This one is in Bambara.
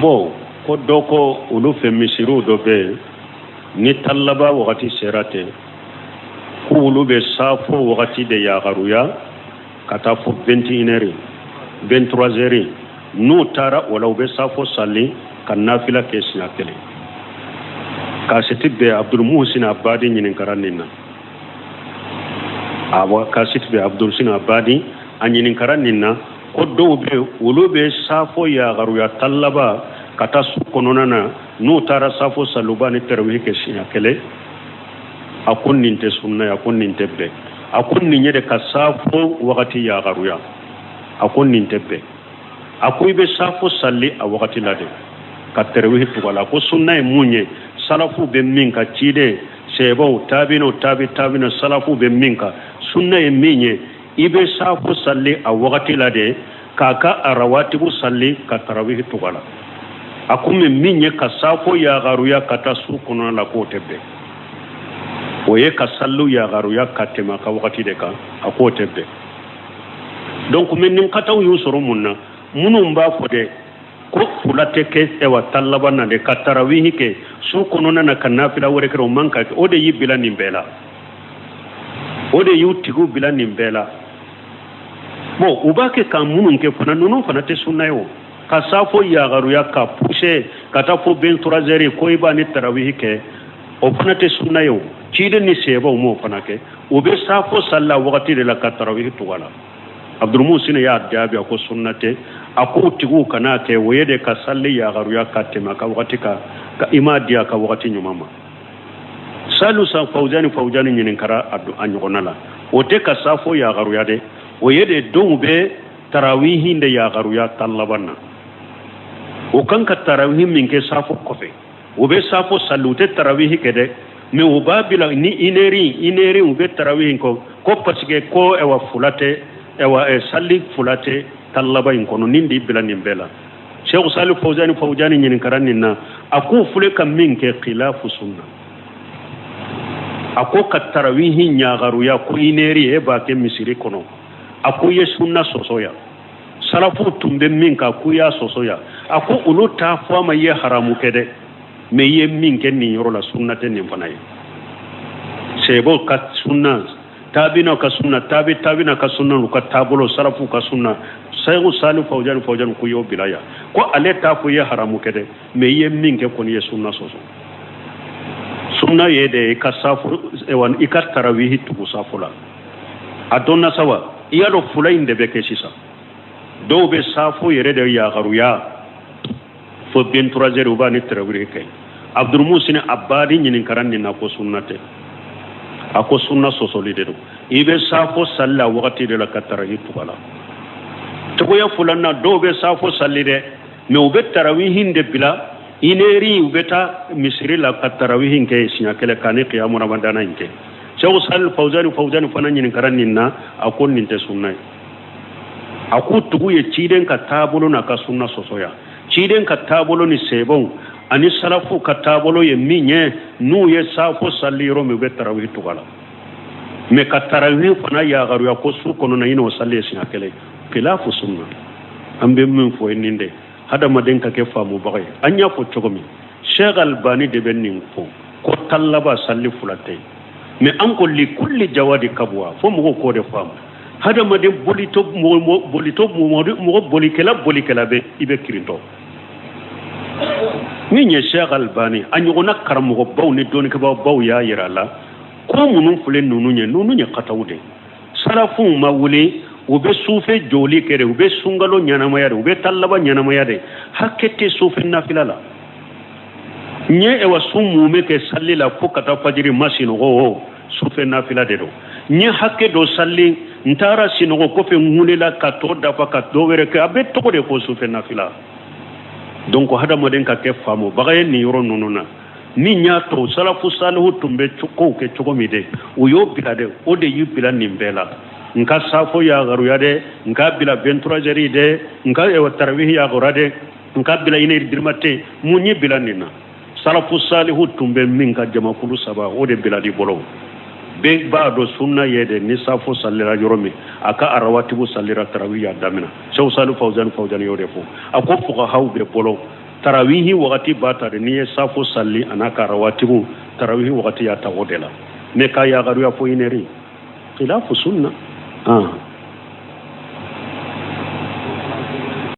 Bon, ko dɔ ko olu fɛ misiriw dɔ bɛ yen, ni tan laban wagati sera ten, ko olu bɛ safo wagati de yagaruya ka taa fo 21 heures, 23 heures. N'u taara o la, u bɛ safo sali ka nafila kɛ siɲɛ kelen. Kasiti bɛ Abdul Muhsin Abadi ɲininkara nin na. Awɔ, kasiti bɛ Abdul Muhsin Abadi a ɲininkara nin na, ko dɔw bɛ olu bɛ safo yagaruya tan laban ka taa su kɔnɔna na, n'u taara safo sali, u b'a ni tarawihi kɛ siɲɛ kelen. A ko nin tɛ sunna ye, a ko nin tɛ bɛn, a ko nin ye de ka safo wagati yagaruya. A ko nin tɛ bɛn, a ko i bɛ safo sali a wagati la de ka tarawihi tugu a la. A ko sunna ye mun ye? Salafu bɛ min kan, ciden, sahabaw, tabinaw, tabi tabina, salafu bɛ min kan, sunna ye min ye, i bɛ safo sali a wagati la de k'a ka arawatibu sali ka tarawihi tugu a la. A ko mais min ye ka safo yagaruya ka taa su kɔnɔna la, k'o tɛ bɛn, o ye ka saliw yagaruya ka tɛmɛ a ka wagati de kan. A k'o tɛ bɛn. Donc mais nin kataw y'u sɔrɔ mun na? Minnu b'a fɔ dɛ ko fula tɛ kɛ ɛwa tan laban na de, ka tarawihi kɛ su kɔnɔna na ka nafila wɛrɛ kɛ, o man ka kɛ. O de y'i bila nin bɛɛ la, o de y'u tigiw bila nin bɛɛ la. Bon, u b'a kɛ ka minnu kɛ fana, ninnu fana tɛ sunna ye. O ka safo yagaruya ka pousser ka taa fo 23 heures ko i b'a ni tarawihi kɛ, o fana tɛ sunna ye. O ciden ni sahabaw m'o fana kɛ. U bɛ safo salila wagati de la ka tarawihi tugu a la. Abdul Muhsin y'a jaabi, a ko sunna tɛ. A ko tigiw kan'a kɛ, o ye de ka sali yagaruya ka tɛmɛ a ka wagati kan, ka i m'a di a ka wagati ɲuman ma. Salu san Fawuzani, Fawuzani ɲininkara a ɲɔgɔnna la. O tɛ ka safo yagaruya dɛ, o ye de dɔw bɛ tarawihi de yagaruya tan laban na. O kan ka tarawihi min kɛ safo kɔfɛ, u bɛ safo sali, u tɛ tarawihi kɛ dɛ, mais u b'a bila ni une heure, une heure, u bɛ tarawihi kɔ, ko parce que ko ɛwa fula tɛ, ɛwa sali fula tɛ tan laban in kɔnɔ. Nin de bila nin bɛɛ la. Cheikh Salih Fawzani, Fawzani ɲininkara nin na. A k'u filɛ ka min kɛ, khilafu sunna. A ko ka tarawihi ɲagaruya ko une heure, e b'a kɛ misiri kɔnɔ, a ko i ye sunna sɔsɔ yan. Salafu tun bɛ min kan, k'u y'a sɔsɔ yan. A ko olu t'a fɔ a ma i ye haramu kɛ dɛ, mais i ye min kɛ nin yɔrɔ la, sunna tɛ nin fana ye. Sahabaw ka sunna, tabinaw ka sunna, tabi tabina ka sunna, u ka taabolo, salafu ka sunna, Seyiku Salih Fawzani, Fawzani ko y'o bila yan, ko ale t'a fɔ i ye haramu kɛ dɛ, mais i ye min kɛ kɔni, i ye sunna sɔsɔ. Sunna ye de i ka safo, i ka tarawihi tugu safo la. A dɔnna sa wa? I y'a dɔn fula in de bɛ kɛ sisan. Dɔw bɛ safo yɛrɛ de yagaruya fo 23 heures, u b'a ni tarawihi kɛ. Abdul Muhsin Abadi ɲininkara nin na, ko sunna tɛ. A ko sunna sɔsɔli de don. I bɛ safo sali la wagati de la ka tarawihi tugu a la. Cogoya filanan, dɔw bɛ safo sali dɛ, mais u bɛ tarawihi de bila une heure, u bɛ taa misiri la ka tarawihi kɛ siɲɛ kelen k'a ni kiyamu ramadana in kɛ. Seku Salih Fawzani, Fawzani fana ɲininkara nin na. A ko nin tɛ sunna ye. A ko tugu ye ciden ka taabolo n'a ka sunna sɔsɔ yan. Ciden ka taabolo ni sahabaw ani salafu ka taabolo ye min ye, n'u ye safo sali yɔrɔ min, u bɛ tarawihi tugu a la. Mais ka tarawihi fana yagaruya ko su kɔnɔna i n'o sali ye siɲɛ kelen, khilafu sunna. An bɛ min fɔ ye nin de, hadamaden ka kɛ faamubaga ye. An y'a fɔ cogo min, Sheikh Albani de bɛ nin fɔ ko tan laban sali fila tɛ, mais an ko li kulli jawadi kabwa, fo mɔgɔw k'o de faamu. Hadamaden bolito, bolito, mɔgɔ bolikɛla, bolikɛla bɛ i bɛ kirintɔ. Min ye Sheikh Albani a ɲɔgɔnna karamɔgɔbaw ni dɔnnikɛbaabaw y'a yira a la ko minnu filɛ ninnu ye, ninnu ye kataw de. Salafuw ma wuli, u bɛ sufɛ jɔli kɛ de, u bɛ sunkalo ɲɛnamaya de, u bɛ tan laban ɲɛnamaya de. Hakɛ tɛ sufɛ nafila la. N ye ewa su mumɛ kɛ sali la fo ka taa fajiri, ma sinɔgɔ, o sufɛ nafila de don. N ye hakɛ dɔ sali, n taara sinɔgɔ kɔfɛ, n wulila ka tɔ dafa ka dɔ wɛrɛ kɛ, a bɛ tɔgɔ de ko sufɛ nafila. Donc hadamaden ka kɛ faamubaga ye nin yɔrɔ ninnu na. Min y'a to salafu salihu tun bɛ kow kɛ cogo min de, u y'o bila dɛ, o de y'u bila nin bɛɛ la. N ka safo yagaruya dɛ, n ka bila 23 heures dɛ, n ka tarawihi yagaruya dɛ, n ka bila une heure du matin, mun ye bila nin na? Salafu salihu tun bɛ min ka jamakulu saba, o de bila di bolo. Bɛɛ b'a dɔn sunna ye de, ni safo salira yɔrɔ min, a ka arawatibu salira, tarawi y'a damina. Seku Salih Fawzani, Fawzani y'o de fɔ. A ko fuqahaw bɛ bolo. Tarawihi wagati b'a ta de, n'i ye safo sali a n'a ka rawatibu, tarawihi wagati y'a ta o de la. Mais k'a yagaruya fo une heure, khilafu sunna. Ah.